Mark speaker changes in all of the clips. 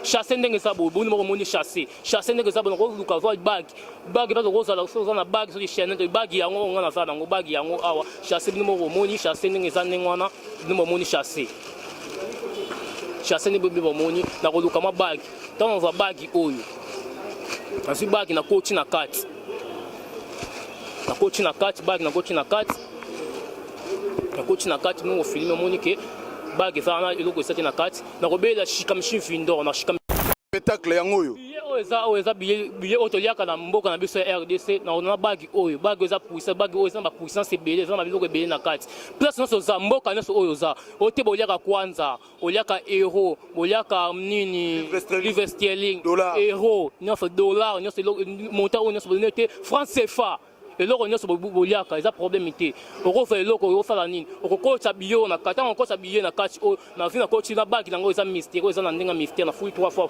Speaker 1: Chasse ndenge eza boye, boni moko omoni chasse. Chasse ndenge eza boye, nakoluka zwa bague. Bague mpe okozala soki oza na bague soki chaîne bague yango oyo nga naza nango bague yango awa. Chasse bino moko omoni chasse ndenge eza ndenge wana, bino bomoni chasse. Chasse ndenge bino bomoni, nakoluka mwa bague. Ntango nazwa bague oyo, nazwi bague nakoti na kati. Nakoti na kati, bague nakoti na kati. Nakoti na kati, bino bofilme omoni ke bague eza wana eloko eza te na kati. Nakobelela shikamshi vindor na shikam
Speaker 2: spectacle yango oyo.
Speaker 1: Billet oyo eza oyo eza billet billet oyo toliaka na mboka na biso ya RDC na na bague oyo bague eza puissance bague oyo eza na ba puissance ebele eza na biloko ebele na kati place nyonso oza mboka nyonso oyo oza oyo te boliaka kwanza oliaka euro boliaka nini livre sterling euro nyonso dollar nyonso montant oyo nyonso bolingi te franc CFA Eloko nionso boliaka eza problème te. Okozwa eloko osala nini? Okokotisa billet oyo na kati. Tango okotisa billet na kati oyo nazwi nakotisi na bague na ngai eza mystère oyo eza na ndenge ya mystère na fuli trois fois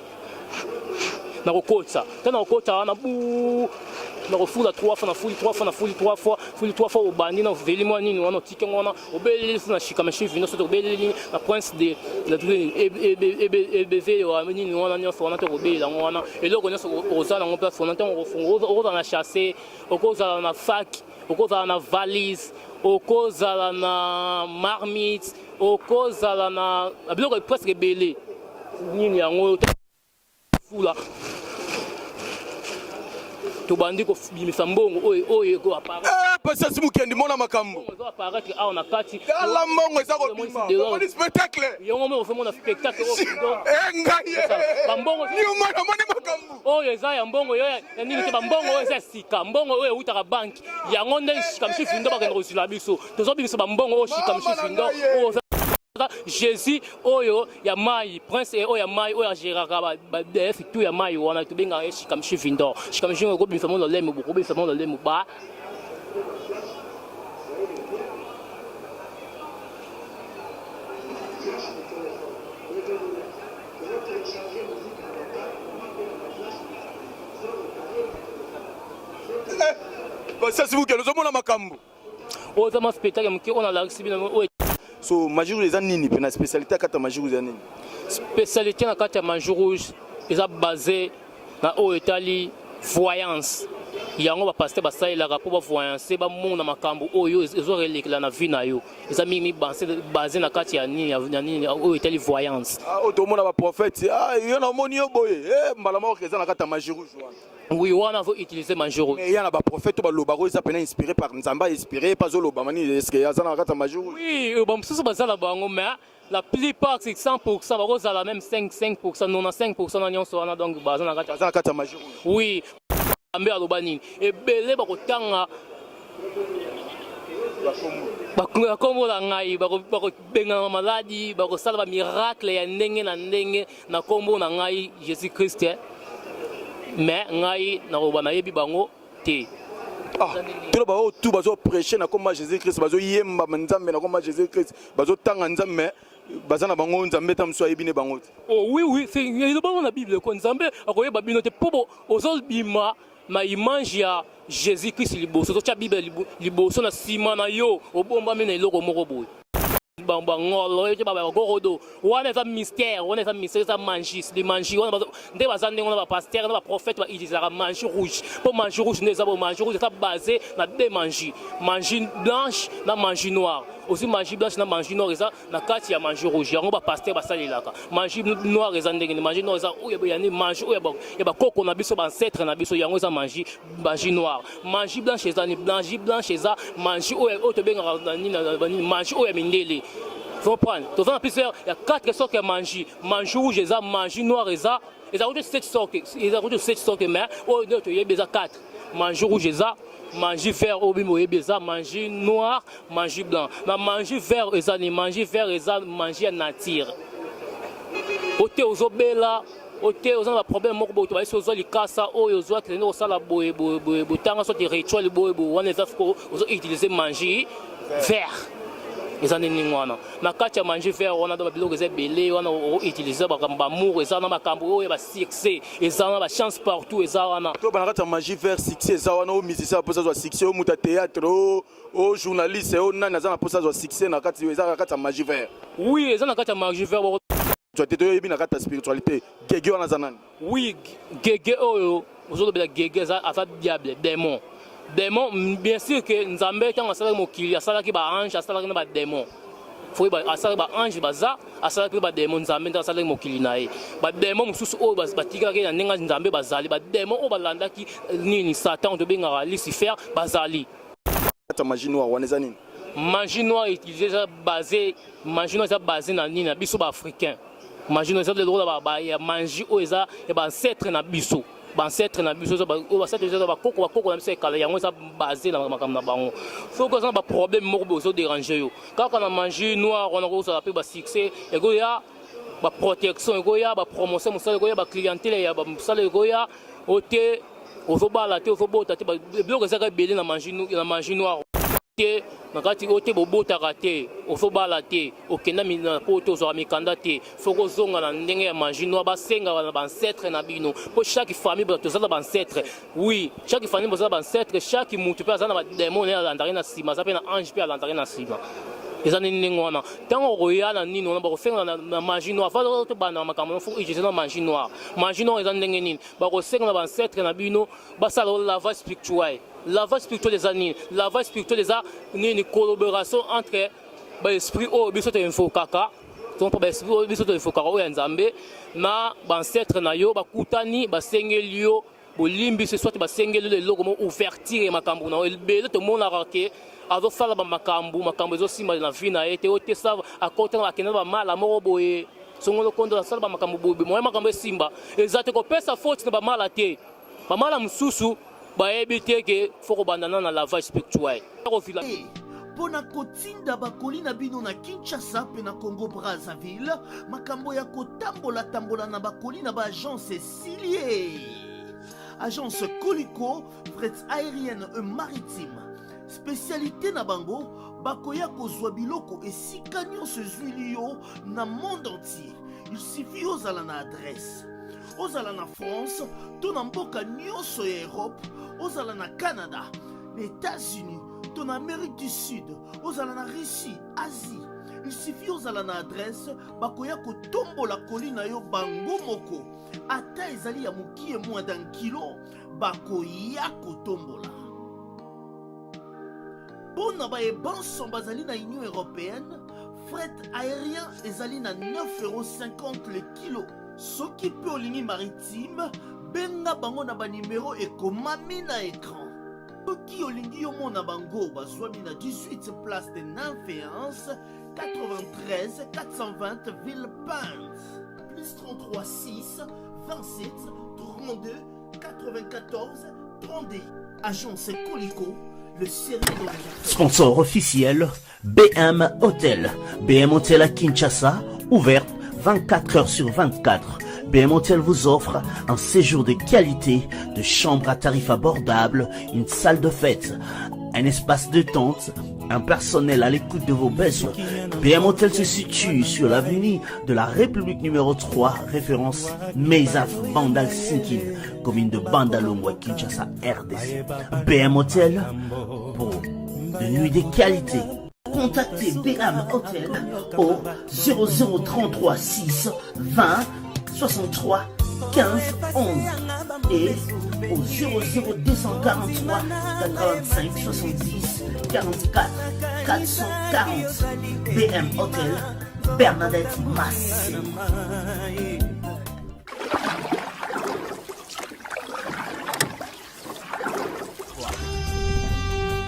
Speaker 1: nakokotisa. Tango nakokotisa wana buu nakofula trois fois nafuli trois fois nafuli trois fois fuli trois fois obandi na oveli mwa nini wana otiki yango wana obeleli so na shikamashi vino soki obeleli na prince de ebeve nini wana nyonso wana to kobelela yango wana eloko nyonso oza nango place wana ntango okozala na chasse Okozala na sac, okozala na valise, okozala na marmite, okozala na biloko presque ebele. Nini yango fula tobandi kobimisa mbongo oyo oyo eko apparaître.
Speaker 2: Eh, Patience Mukendi mona makambo.
Speaker 1: Ezo apparaître awa na kati.
Speaker 2: Tala mbongo eza kobima. Omoni spectacle.
Speaker 1: Yango moko omona spectacle oyo.
Speaker 2: Eh ngai.
Speaker 1: Ba mbongo.
Speaker 2: Ni omona omoni makambo.
Speaker 1: Oyo eza ya mbongo yo ya nini te ba mbongo oyo eza ya sika mbongo oyo ewutaka banki yango nde shikamshi findo bakende kozwila biso tozobimisa ba mbongo oyo shikamshi findo oyo Jésus oyo ya mai prince oyo ya mai oyo ageraka ba df tout ya mai wana tobengaka ye shikamshi vindor shikamshi okobimisa mo lolemo bokobimisa mo lolemo ba
Speaker 2: Patience Bukele ozomona makambo
Speaker 1: oyo eza mwa spectacle moke oyo nalakisi bino oyo.
Speaker 2: So magie rouge eza nini pena spécialité ya kati ya magie rouge eza nini?
Speaker 1: Spécialité na kati ya magie rouge eza basé na oyo etali voyance yango ba pasteur basalelaka mpo bavoyance bamona makambo oyo ezorelekela na vie na yo eza mingi base na kati ya nini ya nini oyo etali voyance.
Speaker 2: Ah, oyo tomona ba prophète ah, yo na omoni yo boye eh, mbala moko eza na kati ya magie rouge wana.
Speaker 1: Oui, wana azo utiliser magie rouge.
Speaker 2: Mais ya na ba prophète balobaka oyo eza pena inspiré par Nzambe inspiré pas azoloba mani est-ce que aza na kati ya magie rouge?
Speaker 1: Oui, ba mosusu baza na bango mais la plupart c'est 100% bakozala même 5 5% 95% na nyonso wana donc baza na kati
Speaker 2: baza na kati ya magie rouge.
Speaker 1: Oui, Nzambe aloba nini? Ebele bakotanga bakombo na ngai bakobengana maladi bakosala bamiracle ya ndenge na ndenge na kombo na ngai Jésus Christ mais ngai nakoloba nayebi bango te.
Speaker 2: Ah, tolo baoyo tu bazo prêcher na kombo ya Jésus Christ bazoyemba nzambe na kombo ya Jésus Christ bazotanga nzambe mais baza na bango nzambe ta mosusu ayebi ne bango te.
Speaker 1: Oh oui oui, c'est elobango na Bible ko nzambe akoyeba bino te po ozobima na image ya Jésus Christ liboso ozotya Bible liboso na nsima na yo obombami na eloko moko boye bangolo ete bagorodo wana eza mystère wana eza mystère eza magie de magie wana nde baza ndenge wana bapasteur na baprophète bautilisaka magie rouge mpo magie rouge nde eza bo magie rouge eza base na deux magie magie blanche na magie noire ozwi magie blanche na magie noire eza na kati ya magie rouge yango ba pasteur basalelaka magie noire eza ndenge nini magie noire eza oyo ya nini magie oyo ya bakoko na biso ba ancêtre na biso yango eza magie magie noire magie blanche eza nini magie blanche eza magie oyo oyo tobengaka na nini na nini magie oyo ya mindele comprendre toza na plusieurs ya quatre sortes ya magie magie rouge eza magie noire eza eza kutu 7 sortes eza kutu 7 sortes mais oyo nde toyebi eza 4 magie rouge eza magie vert oyo bino boyebi eza magie noire magie blanc na magie vert eza ni magie vert eza magie ya nature ote ozobela ote oza na baproblème moko boye tobayesi ozwa likasa oyo ozwa kende kosala boye boye boye botanga soki rituel boye boye wana eza ozo utiliser magie vert eza nde ndenge wana na kati ya magie vert wana donc biloko eza ebele wana outilize makambo bamour eza na makambo oyo ya basuccès eza wana bachance partout eza wana
Speaker 2: to na kati ya magie vert succès eza wana oyo musicien aposa azwa succès oyo moto ya théâtre oyo oyo journaliste oyo nani aza na mposa azwa succès na kati eza na kati ya magie vert
Speaker 1: oui eza na kati ya magie vert.
Speaker 2: Spiritualité toyebi na kati ya spiritualité gege wana aza nani?
Speaker 1: Oui, gege oyo ozolobela gege aza diable, démon. Démon, bien sûr que Nzambe ntango asalaki mokili asalaki ba ange, asalaki na ba démon. Faut asalaki ba ange baza, asalaki mpe ba démon. Nzambe ntango asalaki mokili na ye, ba démon mosusu oyo batikalaki na ndenge Nzambe bazali, ba démon oyo balandaki nini Satan tobengaka Lucifer bazali.
Speaker 2: Kati ya magie noire wana eza nini?
Speaker 1: Magie noire utilisée eza basé, magie noire eza basé na nini na biso ba africain. Magie noire eza lokola ba ya magie oyo eza ya ba ancêtre na biso. Ba ancêtre na biso oyo ba ancêtre eza bakoko bakoko na biso ya kala, yango eza basé na makambo na bango. Soki oza na ba problème moko boye ozo déranger yo kaka na magie noire wana, kozala mpe ba succès ekoya, ba protection ekoya, ba promotion mosala ekoya, ba clientèle ya mosala ekoya, o te ozobala te, ozobota te, biloko ezaka ebele na magie, na magie noire te na kati oyo te bobotaka te, ozobala te, okenda na po te, ozwaka mikanda te, soki ozonga na ndenge ya magie noire, basengaka na baancêtre na bino, mpo chaque famille toza na baancêtre. Oui, chaque famille boza na baancêtre, chaque mutu mpe aza na badémon naye alandaki na nsima, aza mpe na ange mpe alandaki na nsima. Eza nini ndenge wana ntango okoya na nini wana bakosenga na magie noire. Fa tobanda makambo faut utiliser na magie noire. Magie noire eza ndenge nini? Bakosenga na baancêtre na bino basala o lavage spirituel. Lavage spirituel eza nini? Lavage spirituel eza nini? Collaboration entre baesprit oyo biso toinvokaka, mpo baesprit oyo biso toinvokaka oyo ya Nzambe na baancêtre na yo bakutani, basengeli yo bolimbisi, soit basengeli yo eloko mo ouverture ya makambo na yo ebele. Tomonaka ke azosala bamakambo, makambo ezosimba na vie na ye te, oyo te sa akota akenda bamala moko boye, songolo kondo asala bamakambo boye, moya makambo esimba eza te. Kopesa faute na bamala te, bamala mosusu bayebi te ke faut kobanda na lavage spirituel.
Speaker 3: Mpo na kotinda bakoli na bino na Kinshasa mpe na Congo Brazzaville, makambo ya kotambola-tambola na bakoli na baagence esili ye. Agence Koliko fret aérienne et maritime, spécialité na bango, bakoya kozwa biloko esika nyonso ezwili yo na monde entier. Il suffit ozala na adresse, ozala na France to na mboka nyonso ya Europe, ozala na Canada, na États-Unis to na Amérique du Sud, ozala na Russie, Asie, il suffit ozala na adresse, bakoya kotombola koli na yo bango moko. Ata ezali ya mokie, moins d'un kilo, bakoya kotombola. Mpo na bayebanso bazali na Union européenne, fret aérien ezali na 9,50 € le kilo. Soki mpe olingi maritime, benga bango na banimero ekomami na écran. Soki olingi yomona bango, bazwami na 18 place de Nymphéens, 93 420 Villepinte, plus 33 6 27 32 94 32. Agence Colico, le sérieux dans les affaires.
Speaker 4: Sponsor officiel, BM Hotel. BM Hotel à Kinshasa, ouverte 24 heures sur 24. BM Hotel vous offre un séjour de qualité, de chambres à tarif abordable, une salle de fête, un espace de tente, un personnel à l'écoute de vos besoins. BM Hotel se situe sur l'avenue de la République numéro 3, référence Meisaf Bandal Sinkin, commune de Bandalungwa, Kinshasa, RDC. BM Hotel pour de nuits de qualité. Contactez BM Hotel au 0033 6 20 63 15 11 et au 00243 85 70 44 440. BM Hotel, Bernadette Massé.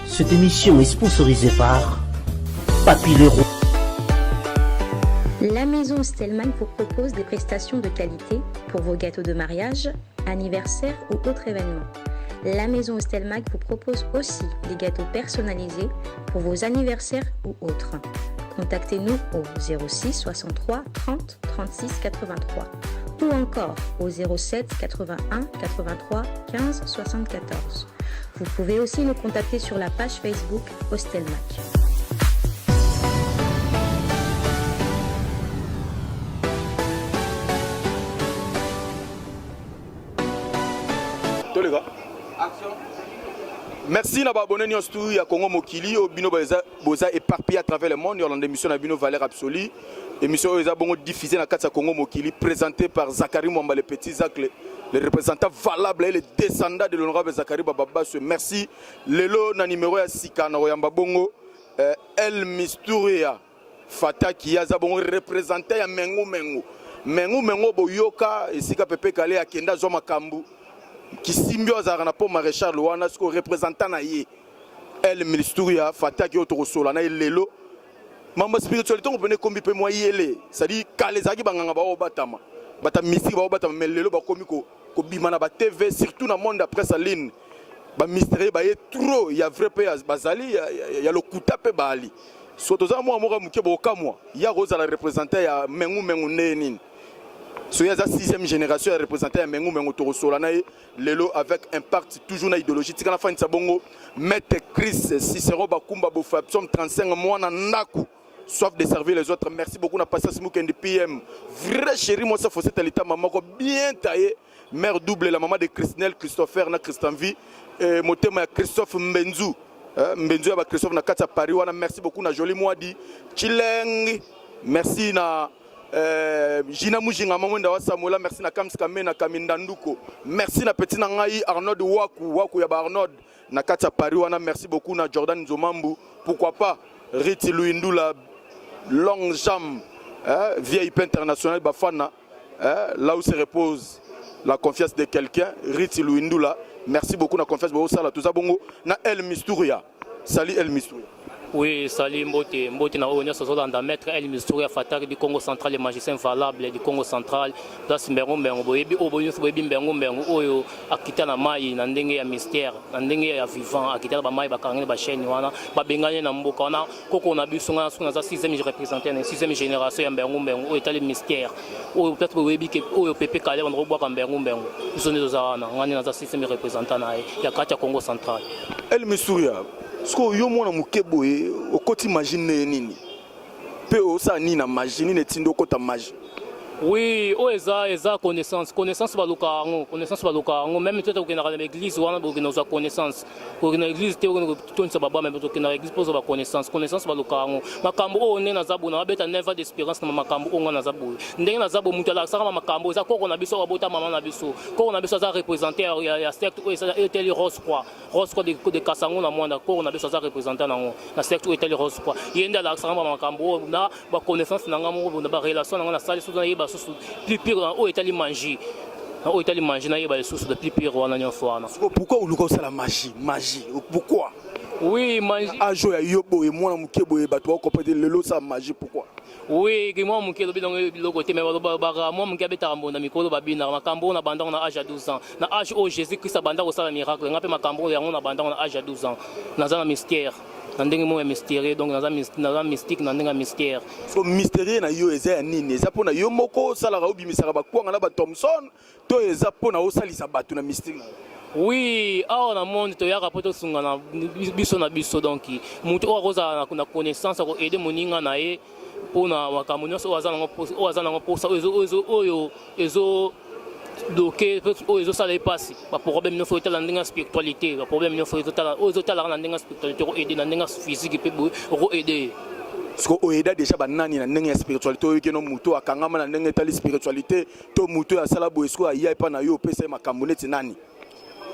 Speaker 4: Cette émission est sponsorisée par Papy Leroy.
Speaker 5: La maison Stellman vous propose des prestations de qualité pour vos gâteaux de mariage, anniversaire ou autres événements. La maison Stelmag vous propose aussi des gâteaux personnalisés pour vos anniversaires ou autres. Contactez-nous au 06 63 30 36 83 ou encore au 07 81 83 15 74. Vous pouvez aussi nous contacter sur la page Facebook Hostelmac.
Speaker 2: Toleka. Merci na baabonné nyonso tu ya Congo Mokili oyo bino boza éparpillé à travers le monde. Yolanda émission na bino Valeur Absolue. Émission oyo eza bongo diffusée na kati ya Congo mokili, présentée par Zachary Mwamba le petit Zacle, le représentant valable et le descendant de l'honorable Zachary Bababasse. Merci. Lelo na numéro ya sika na koyamba bongo El Misturia Fataki aza bongo représentant ya Mengu Mengu. Mengu Mengu boyoka esika Pepe Kale akenda zwa makambu kisimbi azalaka na pont maréchal wana siko représentant na ye El Misturia Fataki oyo tokosola na ye lelo. Mambo ya spiritualité ngo pene ekombi mpe mwa yele, c'est-à-dire kala ezalaki banganga baobatama, bata mystique baobatama, mais lelo bakomi kobima na ba TV, surtout na monde ya presse en ligne. Bamystérieux baye trop, ya vrai mpe bazali, ya lokuta mpe baali. So toza mwa moko moke bokamwa ya kozala représentant ya Mengu Mengu ndenge nini. So ye aza 6e génération ya représentant ya Mengu Mengu. Tokosola na ye lelo avec impact, toujours na idéologie. Tika nafandisa bongo maître Chris Cicero Bakumba Bofa, psaume 35, mwana ndako, soif de servir les autres. Merci beaucoup na Patience Mukendi PM, vrai chéri, moi ça Fosette Litama moko bien taillé, mère double, la maman de Christinel, Christopher na Christian V, motema ya Christophe Mbenzu, Mbenzu ya ba Christophe na kati ya Paris wana. Merci beaucoup na Jolie Mwadi Chileng. Merci na Gina Mujinga Mamwenda wa Samuela. Merci na Kams Kamena Kaminda Nduko. Merci na petit na ngai Arnold Waku Waku ya ba Arnold na kati ya Paris wana. Merci beaucoup na Jordan Nzomambu. Pourquoi pas Riti Luindula longue jambe, hein, VIP international Bafana, hein, là où se repose la confiance de quelqu'un. Riti Luindula, merci beaucoup na confiance bosala. Toza bongo na El Misturia. Salut El Misturia.
Speaker 1: Oui, salut Mbote, Mbote na oyo nyonso ozolanda maître El Misturia Fataki du Congo central, le magicien valable du Congo central, place Mbengo Mbengo. Boyebi oyo nyonso boyebi Mbengo Mbengo oyo akita na mai na ndenge ya mystère, na ndenge ya vivant, akita na bamai, bakangi na bachaîne wana, babengani na mboka wana. Koko na biso, nga soki naza 6e représentant na 6e génération ya Mbengo Mbengo oyo etali mystère, oyo peut-être boyebi ke oyo Pepe Kale banda kobwaka Mbengo Mbengo, biso nde toza wana. Nga nde naza 6e représentant na ye ya kati ya Congo central.
Speaker 2: El Misturia, sikoyo yo mwana moke boye okoti magie ndenge nini, mpe osala nini na magie? Nini etindi okota magie?
Speaker 1: Oui, oyo eza connaissance. Connaissance baluka yango, connaissance baluka yango. Même te tokendaka na baeglise wana, bokende kozwa connaissance. Kokende na église te, okende kotonisa babwa, mais tokende na église mpo ozwa baconnaissance. Connaissance baluka yango. Makambo oyo ndenge naza boye, nabeta 9 ans d'expérience na makambo oyo. Nga naza boye ndenge naza boye, moto alakisaka ba makambo eza koko na biso oyo abota mama na biso. Koko na biso aza représenté ya secte oyo eteli Rose Croix, Rose Croix de Kasango na Mwanda. Koko na biso aza représentant nango na secte oyo etali Rose Croix. Ye nde alakisaka ba makambo oyo na baconnaissance na nga moko, na barelation na nga nasali. Soki nayeba susu plus pire oyo etali magie, na oyo etali magie, nayeba lisusu de plus pire wana nyonso wana.
Speaker 2: Pourquoi oluka osala magie? Magie, pourquoi?
Speaker 1: Oui, magie.
Speaker 2: Âge oyo ya yo boye, mwana moke boye, bato bakocomprendre lelo osala magie, pourquoi?
Speaker 1: Oui, mwa moke elobi nango biloko te, mais balobaka mwa moke abetaka mbonda mikolo babinaka. Makambo oyo na bandango na âge ya 12 ans, na âge oyo Jésus Christ abanda kosala miracle. Nga mpe makambo oyo yango na bandango na âge ya 12 ans. Naza na mystère na ndenge moko ya mystérieux, donc naza mystique na ndenge ya mystère.
Speaker 2: So mystérieux na yo eza ya nini? Eza mpona yo moko osalaka, obimisaka bakwanga na bathomson, to eza mpona osalisa bato na mystique na yo?
Speaker 1: Oui, awa na monde toyaka mpo tosunga na biso na biso. Donc moto oyo akozala na connaissance akoaider moninga na ye mpona makambo nyonso oyo aza nango mposa, oyo ezo doke, oyo ezosala ye mpasi, baproblème nyonso etala ndenge ya spiritualité, baproblème nyonso oyo ezotalaka na ndenge ya spiritualité, okoaider na ndenge ya physique mpe boye okoaider ye.
Speaker 2: Siko oaider déjà banani na ndenge ya spiritualité? Oyoki no moto akangama na ndenge etali spiritualité, to moto oyo asala boye, sikoyo aya epa na yo, opesa ye makambo neti nani?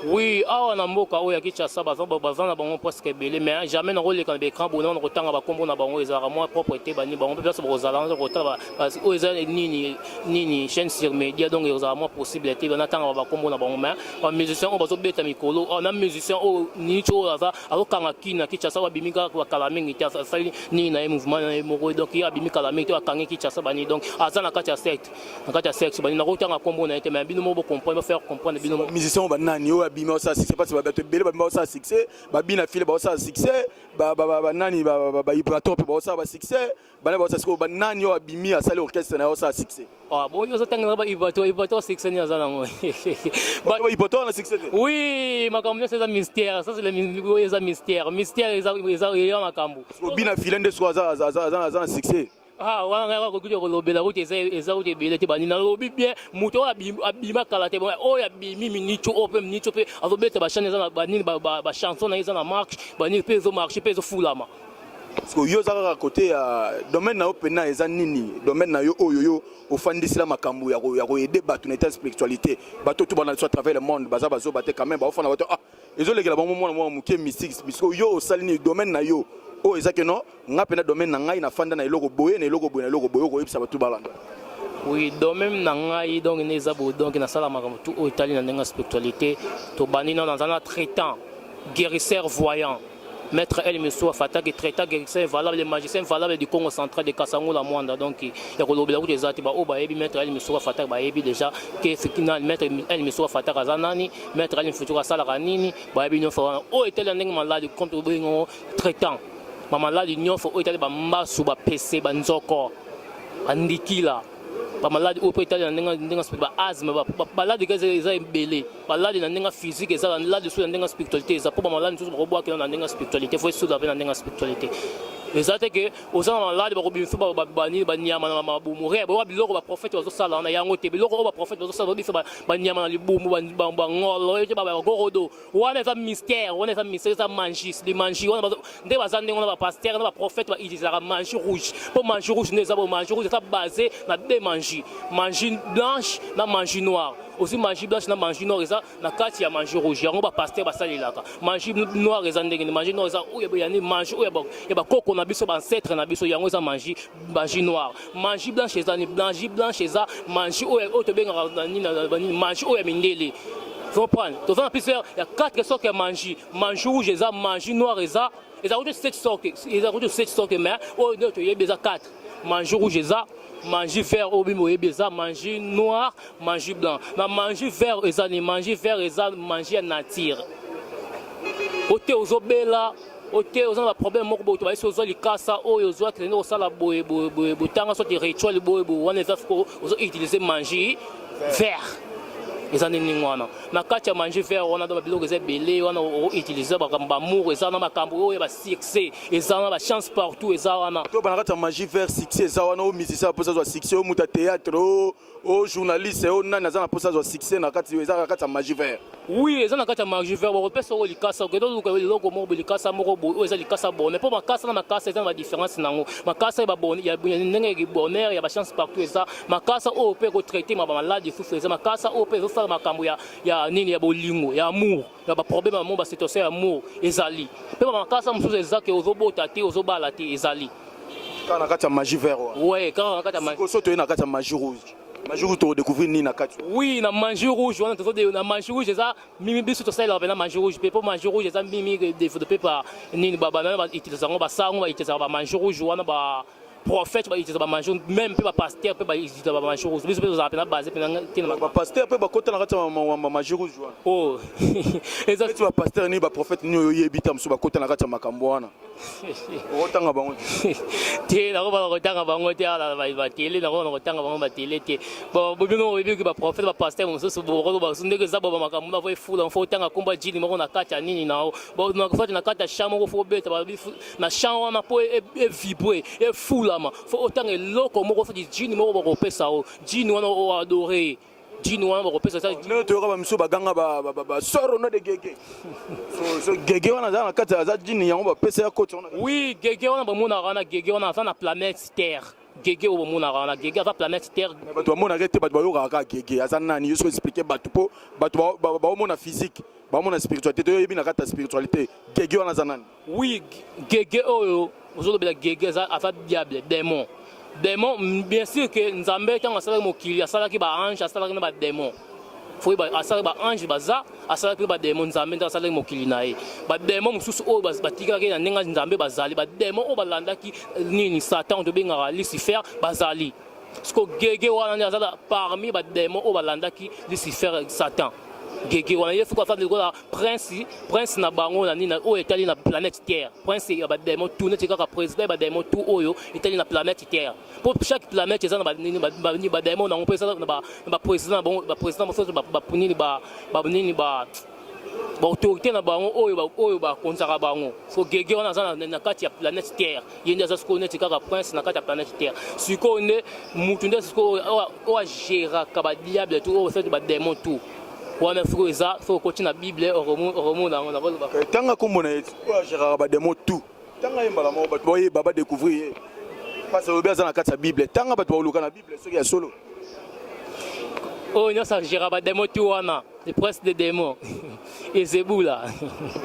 Speaker 1: Oui, awa na mboka oyo ya Kinshasa baza na bango presque ebele, mais jamais nakoleka na baécran boye na kotanga bakombo na bango. Ezalaka mwa propre te. Bani bango mpe place bakozala wana kotala oyo eza nini nini, chaîne sur média, donc ezalaka mwa possible te banatanga bakombo na bango. Mais bamusicien oyo bazobeta mikolo, na musicien oyo niti oyo aza azokanga kini na Kinshasa, oyo abimi kaka kala mingi te, asali nini na ye, mouvement na ye moko, donc ye abimi kala mingi te, akangi Kinshasa bani, donc aza na kati ya secte, na kati ya secte bani. Nakotanga kombo na ye te, mais bino moko bocomprendre, bofaire comprendre bino.
Speaker 2: Musicien oyo banani oyo abimi osala succès? Parce bato ebele babimi osala succès. Babina file baosala succès, banani, bavibrator mpe baosala basuccès, bana baosala. Sikoyo banani oyo abimi, asali orchestre na ye, osala succès?
Speaker 1: Ah bon, ozotangela ba vibrator, succès nini aza nango?
Speaker 2: Vibrator na succès te?
Speaker 1: Oui, makambo nyonso eza mystère. Ça c'est le eza mystère, mystère eza eya makambo.
Speaker 2: Bina file nde sikoyo aza na succès?
Speaker 1: Ah, wana ngai akoki kolobela kuti eza kuti ebele te. Bani nalobi bien, moto oyo abima kala te, oyo abimi minitio oyo mpe minitio mpe azobeta bachaîne, eza na banini, bachanson na ye eza na marche, banini mpe ezomarche mpe ezofulama.
Speaker 2: Parce que yo oza kaka côté ya domaine na yo mpena eza nini? Domaine na yo oyo yo ofandisila makambo ya koaider bato na état spiritualité, bato tu bana à travers le monde baza bazoba te quand même, baofanda bato, ah, ezolekela bango mwana mwana moke mystique. Parce que yo osali nini? Domaine na yo oyo eza ke non, nga mpena domaine na ngai nafanda na eloko boye, na eloko boye, na eloko boye, okoyebisa bato balanda.
Speaker 1: Oui, domaine na ngai donc nde eza boye. Donc nasala makambo tu oyo etali na ndenge ya spiritualité. Tobandi nano, naza na traitant guérisseur voyant, Maître El Messou Fataki, traitant guérisseur valable, magicien valable du Congo central, de Kassangola Mwanda. Donc ya kolobela kutu eza te. Baoyo bayebi Maître El Messou Fataki bayebi déjà ke Maître El Messou Fataki aza nani, Maître El Messou asalaka nini, bayebi nyonso wana. Oyo etali na ndenge maladi, comme tobengo traitant bamaladi nyonso oyo etali bambasu, bapese, banzoko, bandikila, bamaladi oyo mpe etali na ndenge baasthme, baladi eza ebele. Baladi na ndenge physique eza, baladi susu na ndenge spiritualité eza, mpo bamaladi mosusu bakobwakela na ndenge spiritualité, fo esuda mpe na ndenge spiritualité. Eza te ke oza na maladi, bakobimisa banini, banyama na mabumu re boyoka biloko baprophète bazosala wana yango te. Biloko oyo baprophète bazosala, babimisa banyama na libumu, bangolo ete bagorodo wana, eza mystère wana, eza mystère, eza magie de magie wana. Nde baza ndenge wana, bapasteur na baprophète bautilisaka magie rouge, mpo magie rouge nde eza bo magie rouge eza basé na deux magie: magie blanche na magie noire. Aussi magie blanche na magie noire eza na kati ya magie rouge. Yango bapasteur basalelaka magie noire. Eza ndenge nini? Magie noire eza oyo yani magie oyo ya bakoko na biso, baancêtre na biso. Yango eza magie noire. Magie blanche eza ni magie blanche eza magie oyo tobengaka nini? Magie oyo ya mindele. Comprendre, toza na plusieurs ya quatre sortes ya magie: magie rouge eza, magie noire eza, eza kutu sept sortes, eza kutu sept sortes, mais oyo nde toyebi eza 4: magie rouge eza, magie vert oyo bino oyebi eza, magie noire, magie blanc. Na magie vert eza ni magie vert eza magie ya nature. Ote ozobela, ote oza na baproblème moko boye, tobayesi ozwa likasa oyo, ozwa kende kosala boye boye boye, botanga soki rituel boye boye, wana eza ozo utiliser magie vert. Eza nde ndenge wana. Na kati ya magie vert wana, do biloko eza ebele wana outilize makambo bamour, eza na makambo oyo ya basuccès, eza na bachance partout, eza wana.
Speaker 2: To bana kati ya magie vert, succès eza wana. O musicien mposa azwa succès, o moto ya théâtre, o journaliste, o nani aza na mposa azwa succès, na kati eza na kati ya magie vert.
Speaker 1: Oui, eza na kati ya magie vert. Bakopesa oyo likasa, okende oluka eloko moko boye, likasa moko boye oyo eza likasa bonheur, mpo makasa na makasa eza na badifférence nango. Makasa ya ndenge ya bonheur, ya bachance partout, eza makasa oyo mpe ekotraite ma bamaladi lisusu, eza makasa oyo mpe ezosala makambo ya nini, ya bolingo, ya amour, ya baproblème ya amour, basituation ya amour ezali mpe. Bamakasa mosusu eza ke ozobota te, ozobala te, ezali.
Speaker 2: Kaka na kati ya magie vert wana?
Speaker 1: Ouais, kaka na kati ya
Speaker 2: magie. So toye na kati ya magie rouge, magie rouge tokodécouvrir nini na kati?
Speaker 1: Oui, na magie rouge wana tozo na magie rouge eza mimi. Biso tosalelaka mpena magie rouge mpe, mpo magie rouge eza mimi développé par nini, banani bautilisaka yango? Basango bautilisaka bamagie rouge wana, ba prophète bautilisaka bamagie, même mpe bapasteur mpe bautilisaka bamagie rouge. Biso mpe tozala mpena base mpena
Speaker 2: tina. Bapasteur mpe bakota na kati ya magie rouge wana?
Speaker 1: Oh,
Speaker 2: eza neti bapasteur nini, baprophète nini oyo oyebi ta mosusu bakota na kati ya makambo wana? Okotanga bango?
Speaker 1: Te, nakobana kotanga bango te ala batele, nakobana kotanga bango batele te. Bon, bino oyebi baprophète, bapasteur mosusu bokoloba ndenge eza bo bamakambo na fo efula, fo otanga komba jini moko na kati ya nini na fati, na kati ya champ moko, fo obeta na champ wana mpo evibre, efulama, fo otanga eloko moko soki jini moko bakopesa o jini wana, oadore jini wana bakopesa.
Speaker 2: Ndenge toyoka bamisu baganga basoro no de gege, so gege wana aza na kati, aza jini yango bapesa ya koti wana?
Speaker 1: Oui, gege wana bamonaka wana, gege wana aza na planète Terre. Gege oyo bamonaka wana, gege aza planète Terre.
Speaker 2: Bato bamonaka te, bato bayokaka kaka gege aza nani. Yo soki explique bato, mpo bato baomona physique, baomona spiritualité te. Oyebi na kati ya spiritualité, gege wana aza nani?
Speaker 1: Oui, gege oyo ozolobela, gege aza diable, démon, démon. Bien sûr ke Nzambe ntango asalaki mokili, asalaki baange, asalaki na badémon. Fo asalaki baange, baza, asalaki mpe badémon. Nzambe ntango asalaki mokili na ye, badémon mosusu oyo batikalaki na ndenge Nzambe bazali, badémon oyo balandaki nini, Satan, tobengaka Lucifer, bazali. Siko gege wana nde aza parmi badémon oyo balandaki Lucifer, Satan. Gege wana ye soki afandi lokola prince, prince na bango na nini oyo etali na planète Terre, prince ya badémon tout, neti kaka président ya badémon tout oyo etali na planète Terre, mpo chaque planète eza na badémon nango, mpo eza na baprésident na bango, baprésident mosusu, nini, banini, baautorité na bango oyo bakonzaka bango. So gege wana aza na kati ya planète Terre, ye nde aza sikoyo neti kaka prince na kati ya planète Terre. Sikoyo nde mutu nde sikoyo oyo agéraka badiable tout, oyo soki badémon tout wana sikoyo eza. Soki okoti na Bible, okomona yango, nakoloba.
Speaker 2: Tanga kombo na ye oyo agéraka badémon tout. Tanga ye mbala moko bato bayeba badécouvrir ye. Parce olobi aza na kati ya Bible. Tanga bato baoluka na Bible soki ya solo.
Speaker 1: Oyo nyonso agéra badémon tu wana, le prince de démon, Ezebula.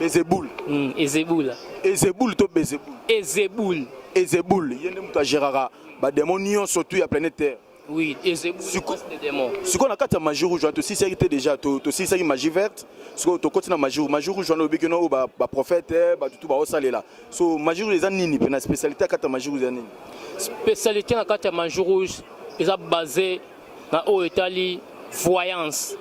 Speaker 2: Ezebul.
Speaker 1: Ezebula.
Speaker 2: Ezebul to Bezebul?
Speaker 1: Ezebul.
Speaker 2: Ezebul, ye nde moto agéraka badémon nyonso tu ya planète Terre.
Speaker 1: Oui, Ezebul, le prince de démon.
Speaker 2: Sikoyo na kati ya magie rouge wana, tosilisaki te déjà, tosilisaki magie verte, sikoyo tokoti na magie rouge. Magie rouge wana olobiki no oyo baprophète, bato tu baosalela. So magie rouge eza nini mpe na spécialité ya kati ya magie rouge eza nini?
Speaker 1: Spécialité na kati ya magie rouge eza basé na oyo etali voyance.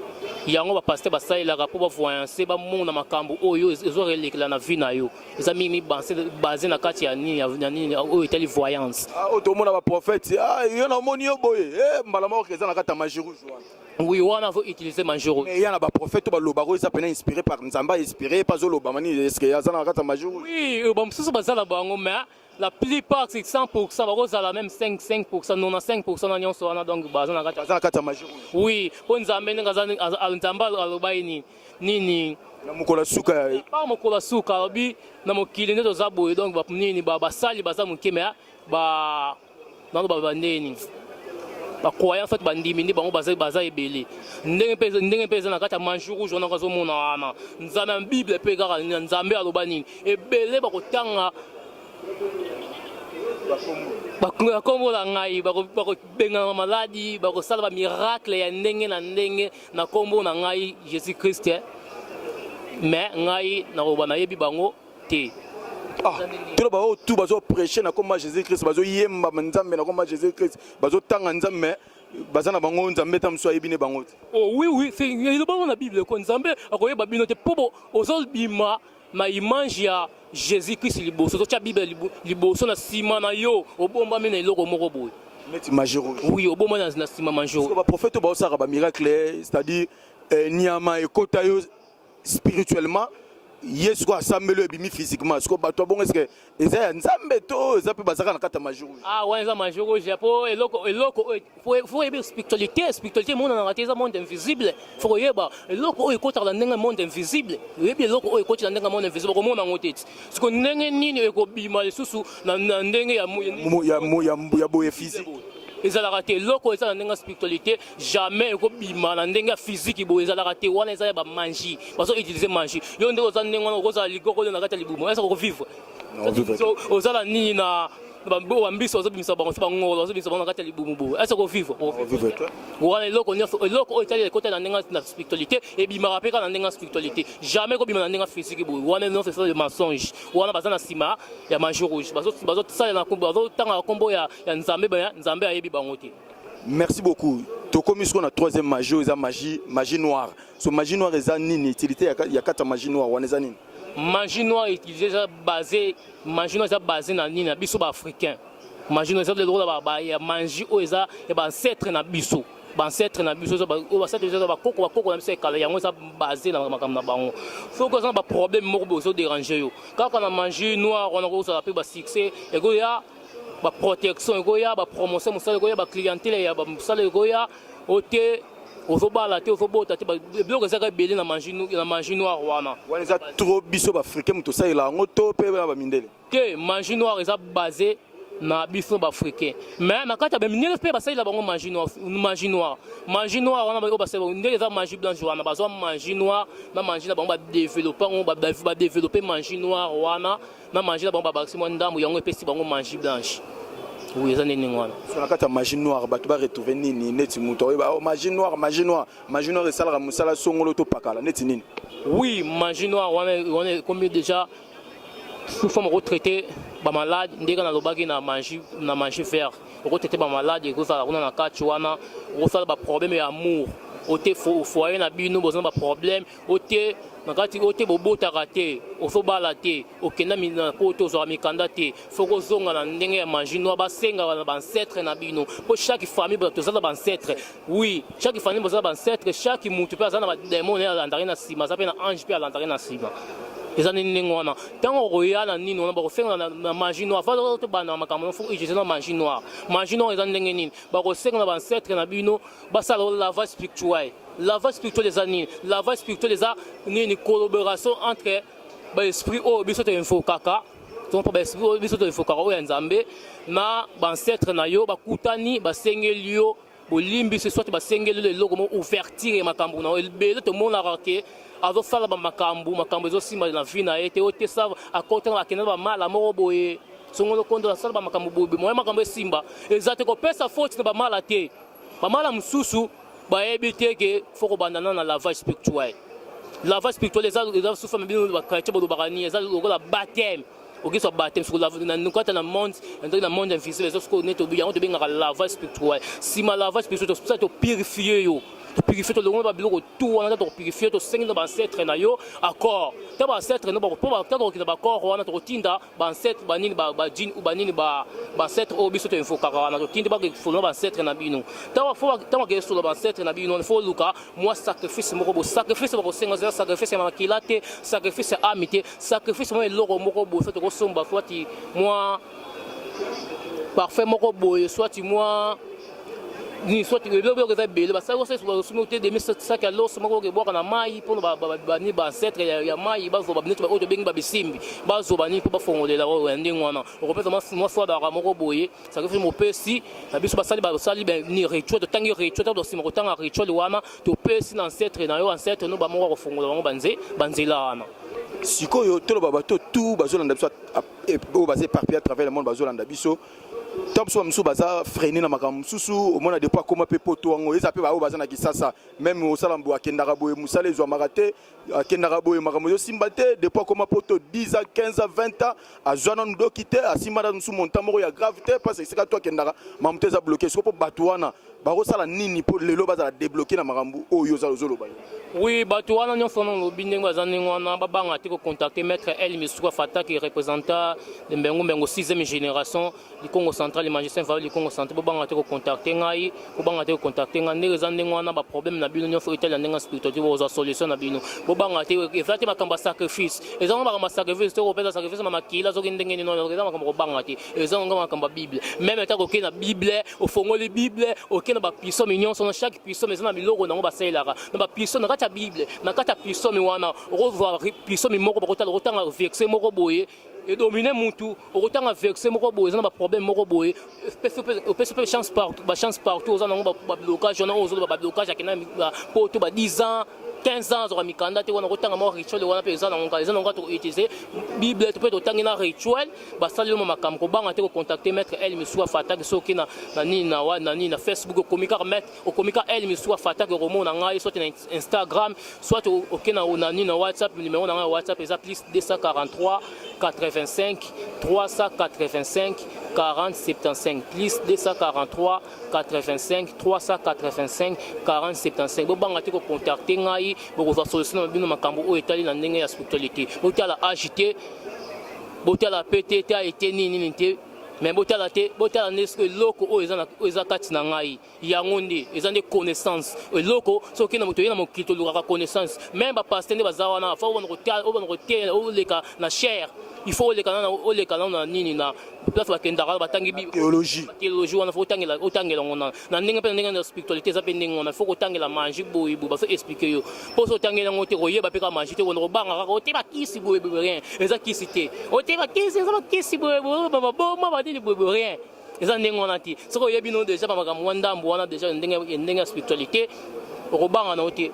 Speaker 1: Yango bapasteur basalelaka mpo bavoyance, bamona makambo oyo ezorelekela na vie na yo. Eza mingi basé na kati ya nini, ya nini oyo etali voyance.
Speaker 2: Ah, oyo tomona baprophète, ah, yo namoni yo boye, eh, mbala moko eza na kati ya magie rouge wana.
Speaker 1: Oui, wana faut utiliser magie rouge.
Speaker 2: Mais ya na baprophète oyo balobaka oyo eza pena inspiré par Nzambe, ainspiré mpe azoloba mani, est-ce aza na kati ya magie rouge?
Speaker 1: Oui, bamosusu baza na bango, mais la plupart, c'est 100%, bakozala même 5 5%, 95% na nyonso wana, donc baza na kati.
Speaker 2: Baza na kati ya magie rouge.
Speaker 1: Oui, mpo Nzambe ndenge Nzambe aloba ye nini nini?
Speaker 2: Na mokolo ya suka.
Speaker 1: Pa mokolo ya suka, alobi na mokili nde toza boye, donc nini, basali baza moke, mais ba nano bandeni bacroyant, fait bandimi nde bango baza ebele. Ndenge mpe eza na kati ya magie rouge wana, kazomona wana Nzambe ya Bible mpe kaka Nzambe aloba nini, ebele bakotanga bakombo na ngai, bakobengana maladi, bakosala bamiracle ya ndenge na ndenge na nkombo na ngai Jésus Christ, mais ngai nakoloba nayebi bango te.
Speaker 2: Ah, tolo baoyo tu bazoprêche na nkombo ya Jésus Christ, bazoyemba Nzambe na nkombo ya Jésus Christ, bazotanga Nzambe, baza na bango Nzambe ta mosusu ayebi ne bango te.
Speaker 1: Oh oui, eloba ngo na Bible ko Nzambe akoyeba bino te, mpo ozobima na image ya Jésus Christ liboso, ozotya Bible liboso, na nsima na yo obombami na eloko moko boye.
Speaker 2: Neti magie rouge.
Speaker 1: Oui, obombami na nsima magie rouge.
Speaker 2: Baprophète oyo baosalaka bamiracle, c'est-à-dire nyama ekota yo spirituellement, ye sikoyo asambeli oyo ebimi physiquement, sikoyo bato abongo, eske eza ya Nzambe to eza mpe bazalaka na kati ya magie rouge?
Speaker 1: Ah, wana eza magie rouge, po eloko oyo faut oyeba spiritualité. Spiritualité emonanaka te, eza monde invisible. Faut koyeba eloko oyo ekotaka na ndenge monde invisible. Oyebi eloko oyo ekoti na ndenge monde invisible, okomona yango te. Siko ndenge nini ekobima lisusu na ndenge
Speaker 2: ya boye physique?
Speaker 1: Ezalaka te. Eloko eza na ndenge ya spiritualité, jamais ekobima na ndenge ya physique boye, ezalaka te. Wana eza ya bamagie, bazo utiliser magie. Yo ndenge oza ndenge wana, okozala ligoko oyo na kati ya libumu, eza kokovivre, ozala nini na bambisi, bazobimisa bango so bangolo, bazobimisa bango na kati ya libumu boye, ese kovivre wana? Eloko nyonso, eloko oyo etali ekota na ndenge na spiritualité, ebimaka mpe kaka na ndenge ya spiritualité, jamais ekobima na ndenge ya physique boye. Wana nyonso eza le mensonge. Wana baza na nsima ya magie rouge, bazosalela, bazotangaka nkombo ya Nzambe, Nzambe ayebi bango te.
Speaker 2: Merci beaucoup. Tokomi sikoyo na troisième magie oyo eza magie noire. So magie noire eza nini? Utilité ya kati ya magie noire wana eza nini?
Speaker 1: Magie noire utilisé eza basé, magie noire eza basé na nini? Na biso baafricain. Magie noire eza lokola ya magie oyo eza ya baancêtre na biso, baancêtre na biso oyo baancêtre eza bakoko, bakoko na biso ekala. Yango eza basé na makambo na bango. Soki oza na baproblème moko boye ozodérange yo, kaka na magie noire wana kozala mpe basuccès ekoya, baprotection ekoya, bapromotion mosala ekoya, baclientèle ya mosala ekoya. O te ozobala te, ozobota te, biloko ezaka ebele na magie noire wana.
Speaker 2: Wana eza trop biso baafricain moto osalela yango to mpe na bamindele?
Speaker 1: Te, magie noire eza basé na biso baafricain, mais na kati ya bamindele mpe basalela bango magie noire. Magie noire wana oyo basalela, ndenge eza magie blanche wana, bazwa magie noire na magie na bango, badéveloppe yango, badéveloppe magie noire wana na magie na bango, babakisi mwa ndambo, yango epesi bango magie blanche. Oui, eza ndenge wana.
Speaker 2: So na kati ya magie noire bato baretrouve nini? Neti moto oyeba, oh, magie noire, magie noire, magie noire esalaka mosala songolo to pakala, neti nini?
Speaker 1: Oui, magie noire wana ekomi déjà sous forme okotraite bamalade, ndenge nalobaki na magie vert, okotraite bamalade, ekozala kuna na kati wana. Okosala baproblème ya amour ote, foyer na bino boza na baproblème ote na kati ote, bobotaka te, ozobala te, okenda na po te, ozwaka mikanda te, faut kozonga na ndenge ya magie noire, basengaka na baancêtre na bino, mpo chaque famille toza na baancêtre. Oui, chaque famille boza na baancêtre, chaque mutu mpe aza na badémon naye alandaki na nsima, aza mpe na ange mpe alandaki na nsima. Eza nini ndenge wana, ntango okoya na nini wana, bakosenga na magie noire. Fa tobanda makambo, faut utiliser na magie noire. Magie noire eza ndenge nini? Bakosenga na baancêtre na bino basala lavage spirituel. Lavage spirituel eza nini? Lavage spirituel eza nini? Collaboration entre baesprit oyo biso toinvokaka. Mpo biso toefokaka oyo ya Nzambe na baancetre na yo, bakutani, basengeli yo bolimbisi, soit basengeli yo eloko moko, ouverture ya makambo na yo ebele. Tomonaka ke azosala bamakambo, makambo ezosimba na vie na ye te. Oyo te, sa akota, akenda bamala moko boye, songolo kondo, asala bamakambo boye, moya makambo esimba eza te. Kopesa faute na bamala te. Bamala mosusu bayebi te ke fo kobanda na lavage spirituel. Lavage spirituel eza sufa bino bachrétien bolobaka nini? Eza lokola baptême. Okiswa baptême soko na kati na monde, na monde invisible. Eza soko neti yango tobengaka lavage spirituel. Nsima lavage spirituel, tosala topurifie yo, topurifie, tolongola babiloko tu wana. Ta tokopurifie, tosengi na baancêtre na yo accord. Ta baancêtre no, mpo ta tokokenda baccord wana, tokotinda baancêtre banini, badjinn ou banini, baancêtre oyo biso toinvokaka wana. Totindi bakefolo baancêtre na bino. Ntango akesola baancêtre na bino, fo oluka mwa sacrifice moko bo. Sacrifice bakosenga eza sacrifice ya makila te, sacrifice ya âme te, sacrifice mwa eloko moko boye. So tokosomba soit mwa parfum moko boye, soit mwa nini, soit eloko eza ebele. Basali te demi sac ya loso moko okebwaka na mai mpona bani, baancêtre ya mai bazwa, neti oyo tobengi babisimbi, bazwa banini mpo bafongolela oyo ya ndenge wana. Okopesa mwa swadaka moko boye, sacrifice mopesi na biso. Basali ni rituel, totangi rituel. To nsima kotanga rituel wana, topesi na ancêtre na yo. Ancêtre no bamoko akofongola bango banzela wana.
Speaker 2: Sikoyo toloba, bato tu bazolanda biso, oyo baza éparpillé à travers le monde, bazolanda biso, ntango mosusu bamosusu baza freiné na makambo mosusu. Omona depuis akóma mpe poto yango, eza mpe baoyo baza na Kisasa même, osala boye, akendaka boye, mosala ezwamaka te, akendaka boye, makambo ezosimba te. Depuis akóma poto 10 ans, 15 ans, 20 ans, azwa nanu doki te, asimba na mosusu montant moko ya grave te, parce esika to akendaka, makambo te eza bloqué. Siko mpo bato wana bakosala nini mpo lelo bazala débloqué na makambo oyo oza ozoloba yo?
Speaker 1: Oui, bato wana nyonso wana olobi, ndenge baza ndenge wana, babanga te kocontacte maître El Misuka Fataki, représentant de Mbengu Mbengu 6e génération du Congo central, magicien valeur du Congo central. Bobanga te kocontacte ngai, bobanga te kocontacte ngai. Ndenge eza ndenge wana, baproblème na bino nyonso etali na ndenge ya spiritualité, bokozwa solution na bino. Bobanga te. Eza te makambo ya sacrifice, eza ngo makambo ya sacrifice te, kopesa sacrifice na makila soki ndenge nini. Eza makambo kobanga te, eza ngo makambo ya Bible. Même ata kokei na Bible, ofongoli Bible, okei na bapsaume nyonso, na chaque psaume eza na biloko nango basalelaka na bapsaume na kati ya Bible. Na kati ya psaume wana, okozwa psaume moko, bakotala, okotanga verset moko boye edomine mutu, okotanga verset moko boye, eza na baproblème moko boye, opesi mpe chance partout, bachance partout oza nango, bablocage wana oyo ozoloba, bablocage akenda poto ba 10 ans, 15 ans, azwaka mikanda te wana, okotanga mwa rituel wana mpe eza nango, eza nango. Toutilize Bible mpe totangi na rituel, basali yo makambo. Kobanga te kocontacte maître El Misuka Fataki. Soki na nini, na nini, na Facebook, okomi kaka maître, okomi kaka El Misuka Fataki, okomona ngai. Soit na Instagram, soit oke na nini, na WhatsApp. Numéro na ngai ya WhatsApp eza plus 243 85 385 40 75, plus 243 85 385 40 75. Bobanga te kocontacte ngai, bokozwa solution na bino. Makambo oyo etali na ndenge ya spiritualité, botala age te, botala pe te te ete nini nini te, mais botala te, botala nde soki eloko oyo eza kati na ngai, yango nde eza nde connaissance. Eloko soki na moto oye na mokili, tolukaka connaissance. Même bapasteur nde baza wana, fo obana koteya, oleka na chaire, il faut oleka nana, oleka nano na nini, na place bakendaka batangi
Speaker 2: théologie.
Speaker 1: Théologie wana, fo otangela, otangela yango na ndenge mpe na ndenge na spiritualité. Eza mpe ndenge wana, fo kotangela magie boye boye, baso explique yo, mpo so otangela yango te, koyeba mpe kaka magie te, kona kobanga kaka ote bakisi boye boye, rien. Eza kisi te, ote bakisi, eza bakisi boye boye, baboma banini boye boye, rien. Eza ndenge wana te. Soki oyebi no déjà bamakambo mwa ndambo wana déjà ndenge ya spiritualité, okobanga na yo te,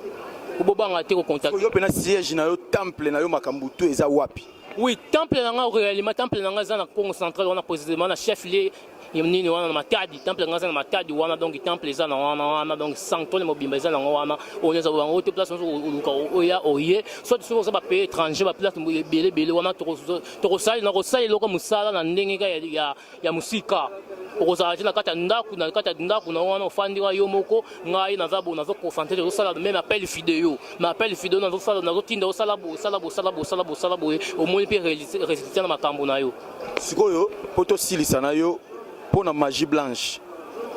Speaker 1: obobanga te kocontacte.
Speaker 2: Yo mpena, siège na yo, temple na yo, makambo to eza wapi?
Speaker 1: Oui, temple na nga, réellement temple na nga eza na Congo central wana, précisément na chef lieu nini wana, na Matadi. Temple na nga eza na Matadi wana. Donc temple eza na wana wana, donc sanctuaire mobimba eza nango wana. Oyo eza bango te, place nyonso oluka oya oye, soit soki oza bapays étranger, baplace ebele ebele wana, tokosali na kosala eloko mosala na ndenge ka ya mosika. Okozala te na kati ya ndako, na kati ya ndako na wana ofandi wa yo moko. Ngai naza bo, nazo concentré, tozosala même appel vidéo. Na appel vidéo nazosala, nazotinda osala boye, osala boye, osala boye, osala boye, osala boye, omoni mpe résultat na makambo na yo.
Speaker 2: Sikoyo mpo tosilisa na yo, mpo na magie blanche,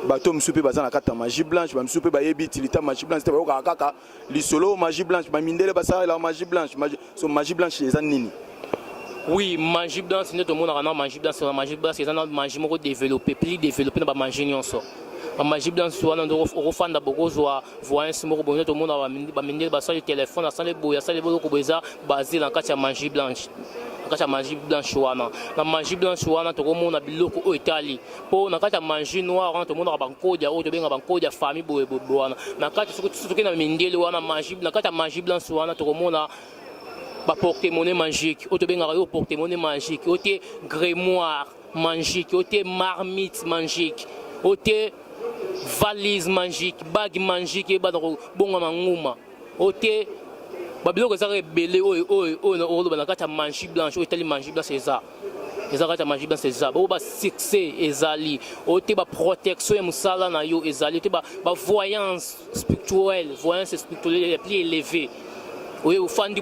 Speaker 2: bato mosusu mpe baza na kati ya magie blanche, bamisusu mpe bayebi utilité ya magie blanche te, bayokaka kaka lisolo magie blanche, bamindele basalelaka magie blanche. So magie blanche eza nini?
Speaker 1: Oui, magie blanche nde tomonaka na magie blanche. Na magie blanche eza na magie moko développé, plus développé na bamagie nyonso. Bamagie blanche wana nde okofanda, bokozwa voyance moko boye. Nde tomona bamindele basali telefone, asali boye, asali boloko boye, eza basé na kati ya magie blanche. Na kati ya magie blanche wana. Na magie blanche wana tokomona biloko oyo etali mpo na kati ya magie noire wana tomonaka bankodia oyo tobenga bankodia famille boye boye wana na kati. Soki toke na mindele wana, magie na kati ya magie blanche wana tokomona ba porte-monnaie magique oyo tobengaka yo porte-monnaie magique, oyo te grimoire magique, oyo te marmite magique, oyo te valise magique, bague magique eyebana kobongama nguma, oyo te babiloko ezaka ebele oyo oyo oyo oloba na kati ya magie blanche. Oyo etali magie blanche eza kati ya magie blanche, eza oyo basuccès ezali, oyo te baprotection ya mosala na yo ezali, te bavoyance spirituelle, voyance spirituelle ya plus élevée oye ofandi,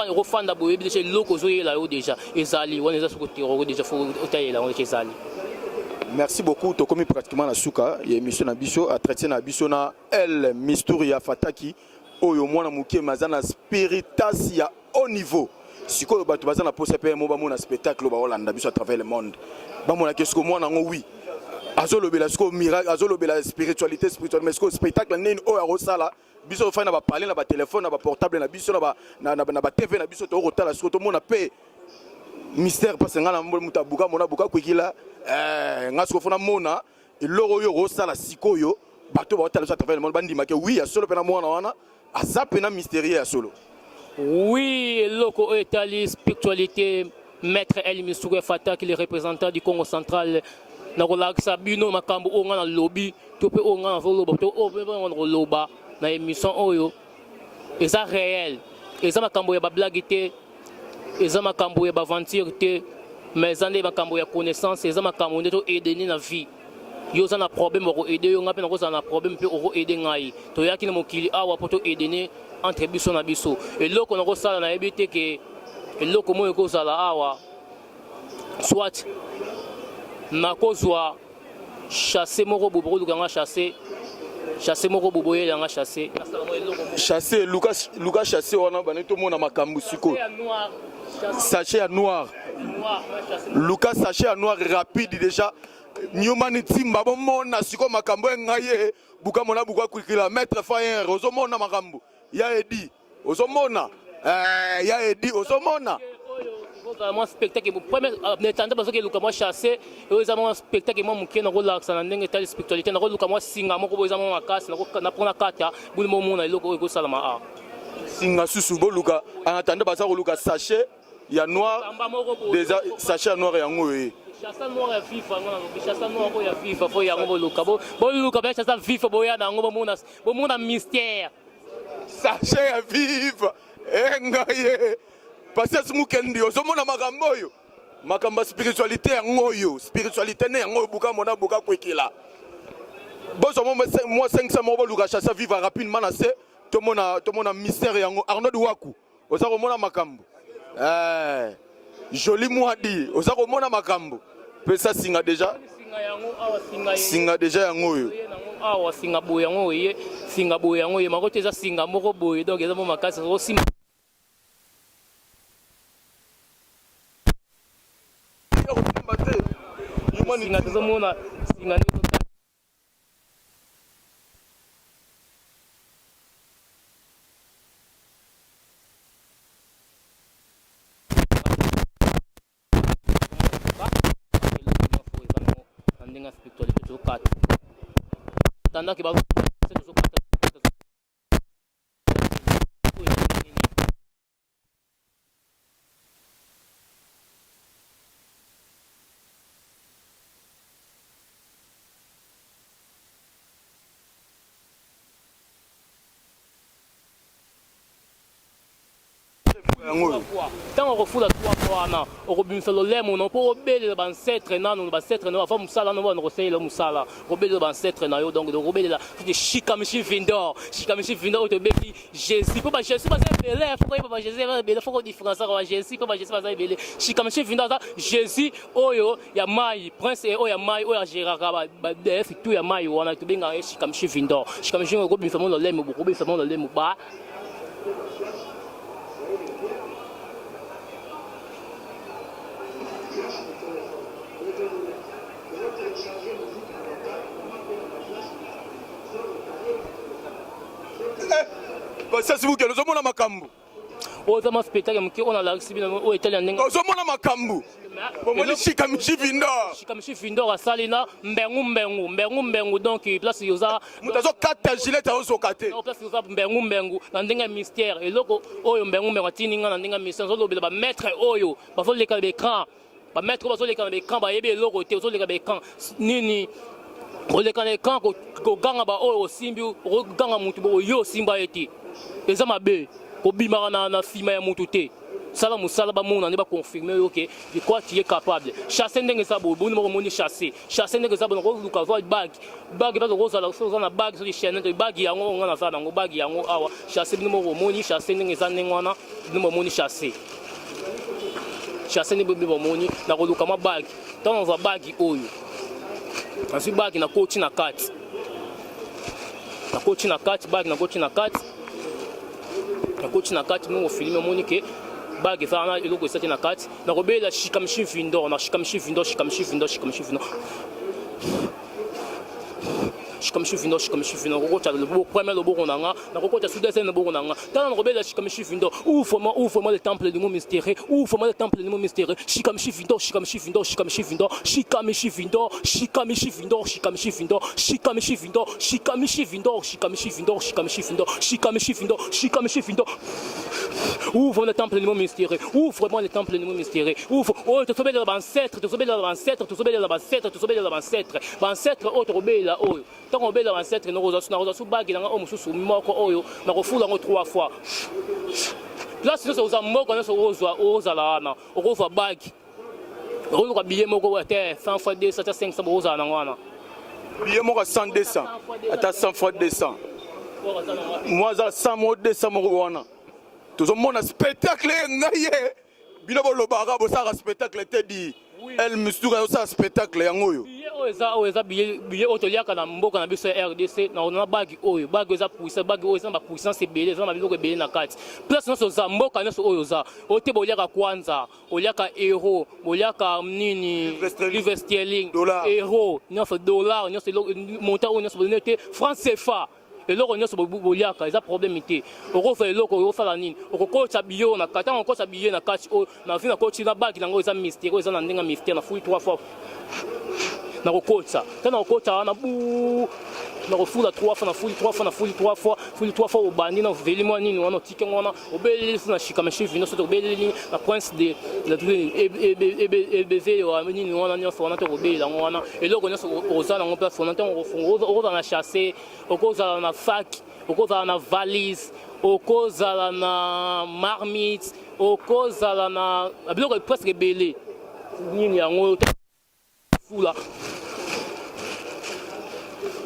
Speaker 1: okofanda boyebi déjà eloko ozoyela yo déjà ezali wana, eza soki oteroko déjà fo otayela yango ezali.
Speaker 2: Merci beaucoup. Tokomi pratiquement na suka ya émission na biso, entretien na biso na El Mistouri ya Fataki, oyo mwana moke aza na spiritas ya haut niveau. Sikoyo bato baza na posa mpe mo bamona spectacle oyo baolanda biso à travers le monde, bamonaki sikoyo mwana yango, oui, azolobela sikoyo miracle, azolobela spiritualité, spiritualité, mais sikoyo spectacle nini oyo akosala biso tofai na bapale, na batelefone, na baportable na biso, na batv na biso, tokotala sikoyo, tomona mpe mystère, parce nga na moto abuka mona buka kwikila nga sikoyo fo namona eloko oyo okosala sikoyo, bato baotala biso à travers le monde bandimake oui, ya solo mpe na mwana wana aza mpena mystérieux ya solo.
Speaker 1: Oui, eloko oyo etali spiritualité, maître El Misuku Fataki, le représentant du Congo central, nakolakisa bino makambo oyo nga nalobi to mpe oyo nga nazoloba to oyo mpe nga nakoloba na émission oyo eza réel. Eza makambo ya bablague te, eza makambo ya baaventure te, mais eza nde makambo ya connaissance, eza makambo nde toaideni na vie. Yo oza na problème, bakoaider yo, ngai mpe nakozala na problème mpe okoaider ngai. Toyaki na mokili awa mpo toaidene entre biso na biso. Eloko nakosala, nayebi te ke eloko moko ekozala awa, soit nakozwa chasse moko boye, bokoluka nga chasse, chasse moko boye, boyela nga chasse, nasala mwa eloko moko.
Speaker 2: Chasse, luka, luka chasse wana, bandi tomona makambo sikoyo.
Speaker 1: Ya noir.
Speaker 2: Sachet ya noir.
Speaker 1: Noir, mwa chasse.
Speaker 2: Luka sachet ya noir rapide déjà. Nyumani ntimba, bomona sikoyo makambo e ngai ye buka mona buka kwikila maître Fayer, ozomona makambo ya edi, ozomona ya edi, ozomona.
Speaker 1: Kozala mwa spectacle premier netanda, bazoki eluka mwa chasse oyo eza mwa spectacle mwa moke, nakolakisa na ndenge etali spiritualité. Nakoluka mwa singa moko boye eza mwa makasi mpona kata buli, momona eloko oyo ekosalama a.
Speaker 2: Singa susu boluka, en attendant baza koluka sachet ya noir.
Speaker 1: Kamba moko boye.
Speaker 2: Déjà sachet ya noir yango oyo ye.
Speaker 1: Chasse noire ya FIFA, ngo nalobi chasse noire oyo ya FIFA, fo yango boluka, boluka mpe chasse FIFA, boya na yango, bomona, bomona mystère.
Speaker 2: Sachet ya vive e ngai ye Patience Mukendi, ozomona makambo oyo, makambo ya spiritualité yango oyo, spiritualité nde yango oyo, buka mona buka kwekela, bozwa mwa 500 moko, boluka chasse vive rapidement na se, tomona, tomona mystère yango. Arnaud Waku, oza komona makambo, joli mwadi, oza komona makambo, pesa singa déjà.
Speaker 1: Singa yango awa, singa ye.
Speaker 2: Singa déjà yango oyo.
Speaker 1: Oye nango awa, singa boye yango oye, singa boye yango oye mako te, eza singa moko boye, donc eza mo makasi osimba.
Speaker 2: Ya kosimba te.
Speaker 1: Singa tozomona singa nde. Na ndenge ya spiritualité tozokata tandaki tozokata.
Speaker 2: Yango oyo.
Speaker 1: Ntango okofula trois fois wana, okobimisa lolemo na mpo obelela baancêtre nano, baancêtre na yo avant mosala no bana kosalela mosala, okobelela baancêtre na yo. Donc okobelela Shikamishi Vindor, Shikamishi Vindor oyo tobengi Jésus, mpo baJésus baza ebele, fo koyeba baJésus baza ebele, fo kodifférenciaka baJésus, mpo baJésus baza ebele. Shikamishi Vindor aza Jésus oyo ya mai, prince oyo ya mai, oyo agéraka badef tout ya mai wana, tobengaka ye Shikamishi Vindor. Shikamishi, okobimisa mo lolemo, bokobimisa mo lolemo ba.
Speaker 2: Patience Mukende, ozomona makambo.
Speaker 1: Oyo eza mwa spectacle moke oyo nalakisi bino oyo etali ya ndenge.
Speaker 2: Ozomona makambo. Bomoni Shikamishi Vindor.
Speaker 1: Shikamishi Vindor asali na mbengu mbengu mbengu mbengu donc place oza
Speaker 2: moto azokata gilette azozoka te.
Speaker 1: Place oza mbengu mbengu na ndenge ya mystère eloko oyo mbengu mbengu atindi nga na ndenge ya mystère azolobela ba maître oyo bazoleka na ba écran ba maître oyo bazoleka na ba écran bayebi eloko te ozoleka ba écran nini koleka na écran koganga ba oyo osimbi okoganga motu oyo osimba ye te eza mabe kobimaka na, na nsima ya motu te sala mosala bamona nde baconfirme yo ke de quoi tu es capable chasse ndenge eza boye boni moko omoni chasse chasse ndenge eza boye nakoluka zwa bague bague baza kozala soki oza na bague soki chaîne bague yango nga naza nango bague yango awa chasse bino moko omoni chasse ndenge eza ndenge wana bino bomoni chasse chasse nde bino bomoni nakoluka mwa bague ntango nazwa bague oyo nazwi bague nakoti na kati nakoti na kati bague nakoti na kati nakoti na kati mongo filime omoni ke bague eza wana eloko eza te na kati nakobelela shikamshi vindor na shikamshi vindor shikamshi vindor shikamshi vindor shikamshi vindor shikamshi vindor nakokota loboko premier loboko na nga nakokota su deuxième loboko na nga tala nakobelela shikamshi vindor ouvre-moi ouvre-moi le temple du mot mystérieux ouvre-moi le temple du mot mystérieux shikamshi vindor shikamshi vindor shikamshi vindor shikamshi vindor shikamshi vindor shikamshi vindor shikamshi vindor shikamshi vindor shikamshi vindor shikamshi vindor shikamshi vindor shikamshi vindor ouvre le temple du mot mystérieux ouvre-moi le temple du mot mystérieux ouvre oyo tozobelela baancêtre tozobelela baancêtre tozobelela baancêtre tozobelela baancêtre baancêtre oyo tokobelela oyo ntango obelela baancêtre nakozwa su bague na nga oyo mosusu moko oyo nakofula yango trois fois place nyonso oza mboka nyonso ozwa ozala wana okozwa bague okoluka billet moko ate 100 fois 200 ata 500 bokozala nango wana
Speaker 2: billet moko ya 100 200 ata 100 fois 200 mwa aza 100 moko 200 moko wana tozomona spectacle ngai ye bino bolobaka bosalaka spectacle te di El Moustouk azosala spectacle yango oyo
Speaker 1: billet oyo eza oyo eza billet billet oyo toliaka na mboka na biso ya RDC na na bague oyo bague eza puissance bague oyo eza na bapuissance ebele eza na biloko ebele na kati place nyonso oza mboka nyonso oyo oza oyo te boliaka kwanza oliaka euro boliaka nini livre sterling euro nyonso dollar nyonso montant oyo nyonso bolino te franc CFA eloko nyonso boliaka eza problème te okozwa eloko okosala nini okokotisa billet oyo na kati ntango okotisa billet na kati oyo nazwi nakoti na bague nango eza mystère oyo eza na ndenge ya mystère nafuli trois fois nakokotisa ntango nakokotisa wana bu nakofula trois fois nafuli trois fois nafuli trois fois fuli trois fois obandi na oveli mwa nini wana otiki yango wana obeleli so na shikamashi vino soki obeleli na prince de ebeve nini wana nyonso wana to kobelela yango wana eloko nyonso oza nango place wana ntango okofunga okozala na chasse okozala na sac okozala na valise okozala na marmite okozala na biloko presque ebele nini yango fula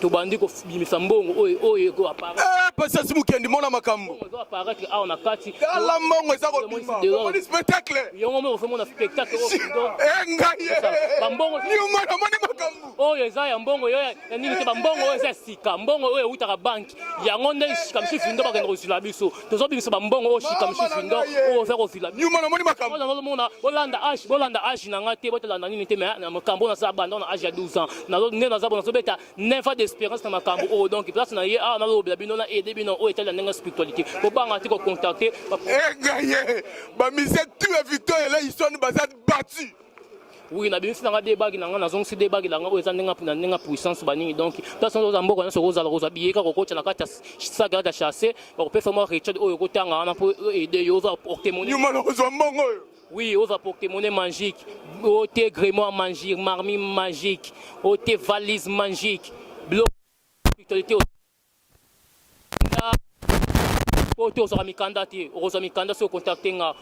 Speaker 1: tobandi kobimisa mbongo oyo oyo ekoapparaître
Speaker 2: Eh, Patience Mukendi mona makambo
Speaker 1: ezo apparaître awa na kati
Speaker 2: tala mbongo eza kobima omoni spectacle
Speaker 1: yango moko ozomona spectacle oyo
Speaker 2: Eh, ngai ye
Speaker 1: Bambongo-
Speaker 2: Newman omoni makambo
Speaker 1: oyo eza ya mbongo oyo ya nini te bambongo oyo eza ya sika mbongo oyo eutaka banque yango nde shikamshi findo bakende kozwila biso tozobimisa bambongo oyo shikamshi findo oyo oza kozwila biso
Speaker 2: Newman omoni makambo
Speaker 1: nazomona bolanda age bolanda age na nga te botolanda nini te mais na makambo oyo nasala banda na age ya 12 ans nde naza bo nazobeta 9 ans d'expérience na makambo oyo donc place na ye awa nalobela bino na aide bino oyo etali na ndenge ya spiritualité bobanga te kocontacte
Speaker 2: Eh, ngai ye bamusiciens tout ya Victoire Eleison baza battu
Speaker 1: oui nabimisi nanga de bague na nga nazongisi de bague na nga oyo eza ndenge na ndenge ya puissance banini donc place oza mboka nyonso okozala kozwa billet kaka kokotya na kati ya sac kati ya chasse bakopesa mwa richard oyo okotanga wana mpo aide yo ozwa porte-monnaie
Speaker 2: Newman okozwa mbongo oyo
Speaker 1: Oui, oza porte-monnaie magique, ote grimoire magique, marmite magique, ote valise magique, biloko spiritualité po te ozwaka mikanda te okozwa mikanda soki ocontacte nga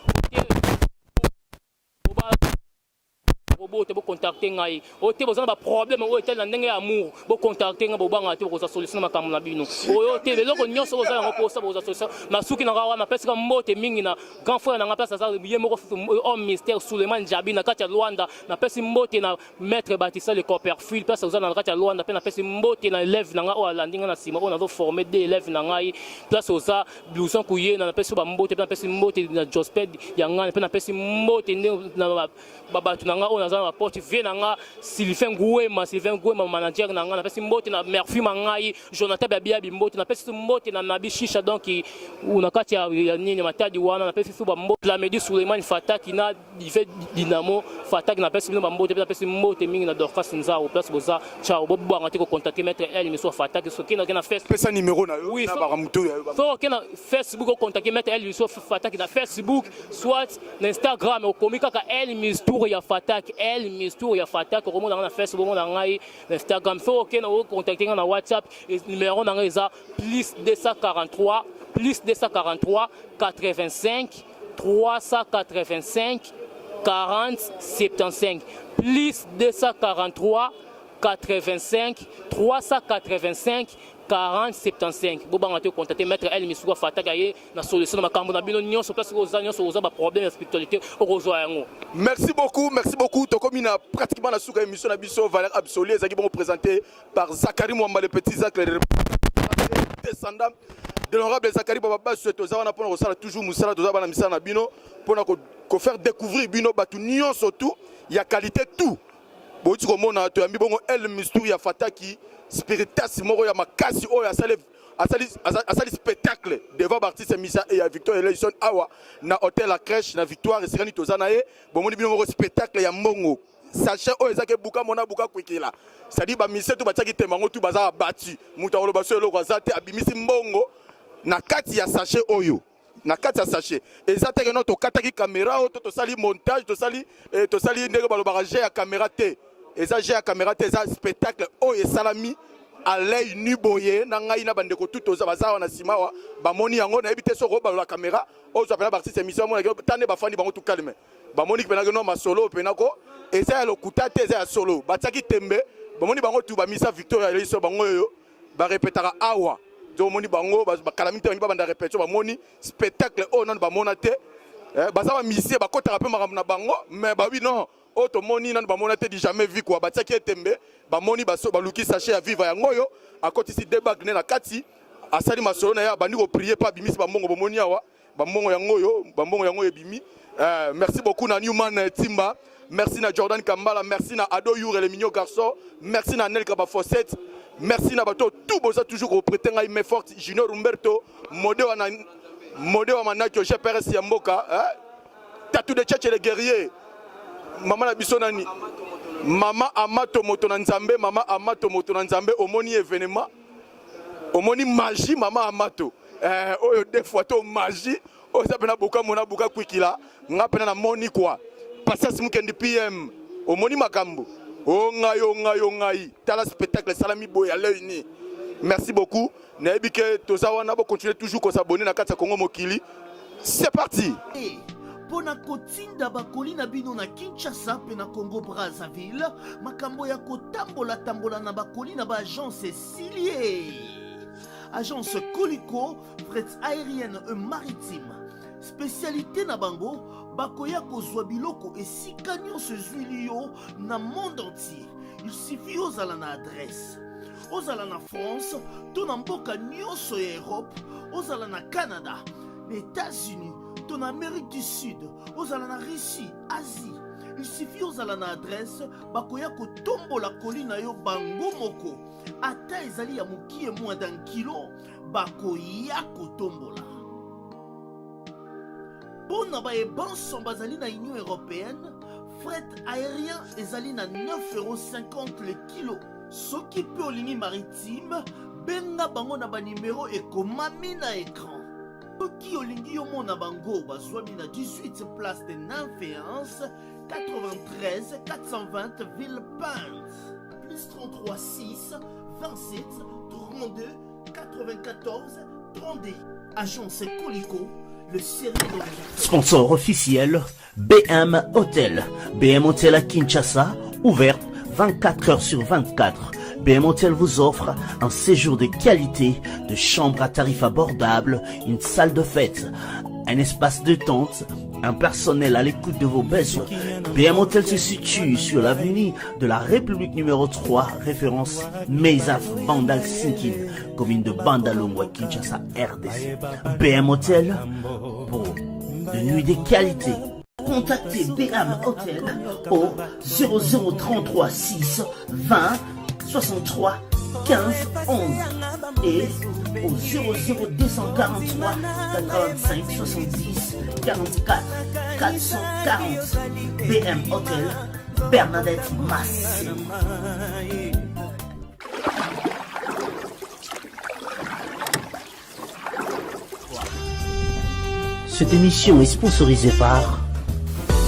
Speaker 1: bobote bocontacte ngai oyo te boza na baproblème oyo etali na ndenge ya amour bocontacte ngai bobanga te bokozwa solution na makambo na bino oyo te eloko nyonso boza yango mposa bokozwa solution na suki na ngai wana napesika mbote mingi na grand frère na ngai place aza ye moko homme mystère Suleiman Jabi na kati ya Luanda napesi mbote na maître Batista le Copperfield place oza na kati ya Luanda mpe napesi mbote na élève na ngai oyo alandi ngai na nsima oyo nazoforme de élève na ngai place oza blouson kuyena napesi bambote mpe napesi mbote na Josped ya ngai mpe napesi mbote nde na bato na ngai oyo. naza na porte vie na nga Sylvain Nguema, Sylvain Nguema manager na nga, napesi mbote na Murphy Mangai, Jonathan Biabiabi mbote, napesi mbote na Nabi Shisha donc na kati ya, ya nini Matadi wana, napesi su ba mbote la Medi Suleiman Fataki na Dive Dynamo Fataki, napesi bino ba mbote, napesi mbote mingi na Dorcas Nzau place boza. Ciao, bobanga te ko contacter maître El Miso Fataki soki na na Facebook.
Speaker 2: Pesa numéro na yo
Speaker 1: oui,
Speaker 2: na ba mutu ya yo.
Speaker 1: Soki na Facebook o contacter maître El Miso Fataki na Facebook soit na Instagram okomi kaka El Mistour ya Fataki, El Mistour ya Fataki okomona nga na Facebook, omona ngai na Instagram. Soki okei na ocontacte nga na WhatsApp, numéro na ngai eza plus 243 plus 243 85 385 40 75 plus 243 85 385 40 75. Bobanga te contacter maître El Misuka Fataka ye na solution na makambo na bino nyonso, place oza nyonso oza ba problème ya spiritualité okozwa yango.
Speaker 2: Merci beaucoup, merci beaucoup. Tokomi na pratiquement na suka émission na biso Valeur Absolue ezalaki bongo présenté par Zachary Mwamba le petit Zach le descendant de l'honorable Zachary Bababasu. Toza wana mpona kosala toujours mosala, toza bana misala na bino mpona ko faire découvrir bino bato nyonso tout ya qualité tout bouti komona. Toyambi bongo El Mistour ya Fataki, spiritas moko ya makasi oyo asali asali asali spectacle devant baartiste misa ya Victor Eleison awa na hôtel La Crèche na Victoire esikani toza na ye. Bomoni bino moko spectacle ya mbongo sachet oyo ezaki ebuka mona buka kwikila, c'est-à-dire bamise tu batiaki tembe yango tu baza babati moto akoloba so eloko aza te. Abimisi mbongo na kati ya sachet oyo, na kati ya sachet. Eza te keno tokataki caméra oyo to tosali montage, tosali eh, tosali ndenge balobaka jeu ya caméra te. Eza jeu ya caméra te, eza spectacle oyo esalami à l'œil nu boye na ngai na bandeko tu toza baza awa na nsima awa bamoni yango. Nayebi te soki obalola caméra ozwa mpena baartiste émission amonaki tande bafandi bango tu calme, bamoni mpena keno masolo mpena ko eza ya lokuta te, eza ya solo. Batiaki tembe, bamoni bango tu bamisa Victoria Eliso bango oyo barepetaka awa. Donc omoni bango bakala mingi te, bangi babanda répétition, bamoni spectacle oyo nano bamona te. Baza bamisie, bakotaka mpe makambo na bango, mais babi non, oyo tomoni nano bamona te, du jamais vu quoi. Batiaki etembe, bamoni baluki sachet ya viva yango oyo, akotisi deux bagues ne na kati, asali masolo na ye, abandi koprier mpe abimisi bambongo. Bomoni awa bambongo yango oyo, bambongo yango oyo ebimi. Merci beaucoup na Newman Timba, merci na Jordan Kambala, merci na Ado Yure le mignon garçon, merci na Nelka Bafosset, merci na bato tout boza toujours koprêter ngai main forte, Junior Humberto Mode wana, Mode wa Manakio GPRS ya mboka, hein? Tatou de Tchetche le guerrier, mama na biso nani, mama Amato moto na Nzambe, mama Amato moto na Nzambe. Omoni événement, omoni magie, mama Amato oyo deux fois to magie oyo eza mpena buka mona buka kwikila. Nga mpena namoni kwa Patience Mukendi PM, omoni makambo o ngai o ngai o ngai. Tala spectacle esalami boye à l'œil nu. Merci beaucoup. Nayebi ke toza wana, bocontinue toujours kos'abonner na kati ya Congo Mokili. C'est parti.
Speaker 3: Mpo na kotinda bakoli na bino na Kinshasa mpe na Congo Brazzaville, makambo ya kotambola-tambola na bakoli na baagence esili ye. Agence Koliko fret aérienne et maritime, spécialité na bango, bakoya kozwa biloko esika nyonso ezwili yo na monde entier. Il suffit ozala na adresse, ozala na France to na mboka nyonso ya Europe, ozala na Canada, na États-Unis to na Amérique du Sud, ozala na Russie, Asie, il suffit ozala na adresse, bakoya kotombola koli na yo bango moko. Ata ezali ya mokie, moins d'un kilo, bakoya kotombola. Mpo na bayebanso bazali na Union européenne, fret aérien ezali na 9,50 € le kilo. Soki mpe olingi maritime, benga bango na banimero ekomami na écran. Soki olingi yomona bango, bazwami na 18 place de Nymphéance, 93 420 Villepinte, plus 33 6 27 32 94 32. Agence Colico, le sérieux dans les affaires.
Speaker 4: Sponsor officiel, BM Hotel. BM Hotel à Kinshasa, ouverte 24 heures sur 24. BM Hotel vous offre un séjour de qualité, de chambres à tarif abordable, une salle de fête, un espace de tente, un personnel à l'écoute de vos besoins. BM Hotel se situe sur l'avenue de la République numéro 3, référence Meisaf Bandal Sinkin, commune de Bandalungwa, Kinshasa, RDC. BM Hotel pour de nuits de qualité. Contactez BM Hotel au 0033 6 20 63 15 11 et au 00243 85 70 44 440. BM Hotel, Bernadette Massé. Cette émission est sponsorisée par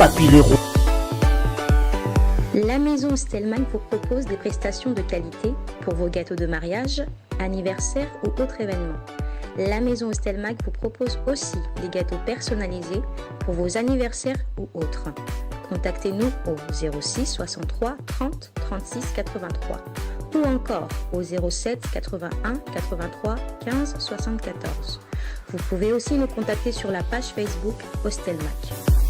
Speaker 4: Papy Leroy.
Speaker 5: La maison Stellman vous propose des prestations de qualité pour vos gâteaux de mariage, anniversaire ou autres événements. La maison Stelmag vous propose aussi des gâteaux personnalisés pour vos anniversaires ou autres. Contactez-nous au 06 63 30 36 83 ou encore au 07 81 83 15 74. Vous pouvez aussi nous contacter sur la page Facebook Hostelmac.